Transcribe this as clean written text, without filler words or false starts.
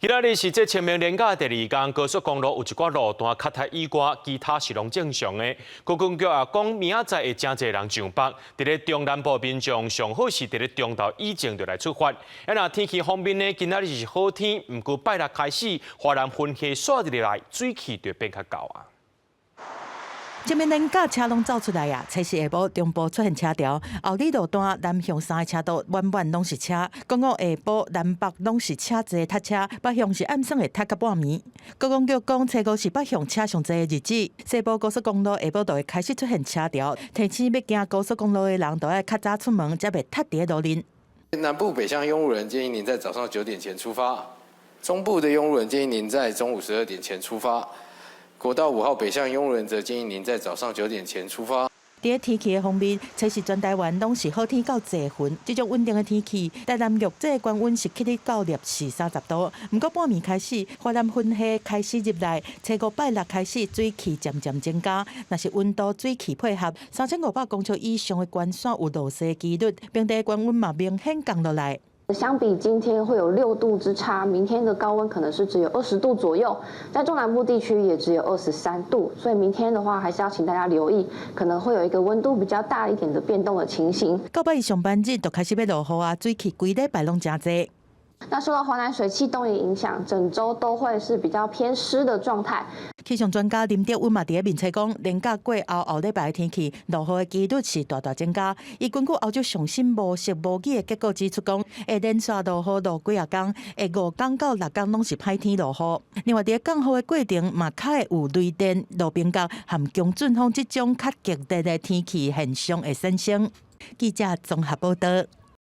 今仔日是這清明連假第二工，高速公路有一寡路段卡塞以外，其他是攏正常的。觀光局也講，明仔載會誠濟人上北，佇咧中南部民眾上好是佇咧中晝以前就來出發。啊，若天氣方面呢，今仔日是好天，毋過拜六開始，華南雲系煞入來，水汽就變較厚啊。清明連假車攏走出來啊！初四下晡中部出現車潮，后里路段南向三个車道滿滿攏是車，講講下晡南北攏是車濟塞車，北向是暗算會塞到半暝。觀光局講，初五是北向車上濟的日子，西部高速公路下晡就會開始出現車潮，提醒欲行高速公路的人都愛較早出門，才袂塞佇路面。南部北向用路人建議您在早上9點前出發，中部的用路人建議您在中午12點前出發。國道5號北向用路人則建議您在早上九點前出發。佇天氣的方面，初四全台灣攏是好天到濟雲，這種穩定的天氣，台南玉井高溫是去到攝氏30度。毋過半暝開始，華南雲系開始入來，初五拜六開始水汽漸漸增加。若是溫度水汽配合，3500公尺以上的懸山有落雪機率，平地高溫嘛明顯降落來。相比今天會有6度之差，明天的高溫可能是只有20度左右，在中南部地區也只有23度，所以明天的話還是要請大家留意，可能會有一個溫度比較大一點的變動的情形。到拜一上班日就開始欲落雨啊，水汽規禮拜攏誠濟。那受到華南水汽東移影響，整週都會是比較偏濕的狀態。氣象專家林德穩嘛佇咧面冊講，連假過後後禮拜的天氣落雨的機率是大大增加。伊根據歐洲上新模式模擬的結果指出講，會連續落雨落幾仔工，會5工到6工攏是歹天落雨。另外，佇咧降雨的過程嘛，較會有雷電、路邊角和強陣風這種較激烈的天氣現象會產生。記者綜合報道。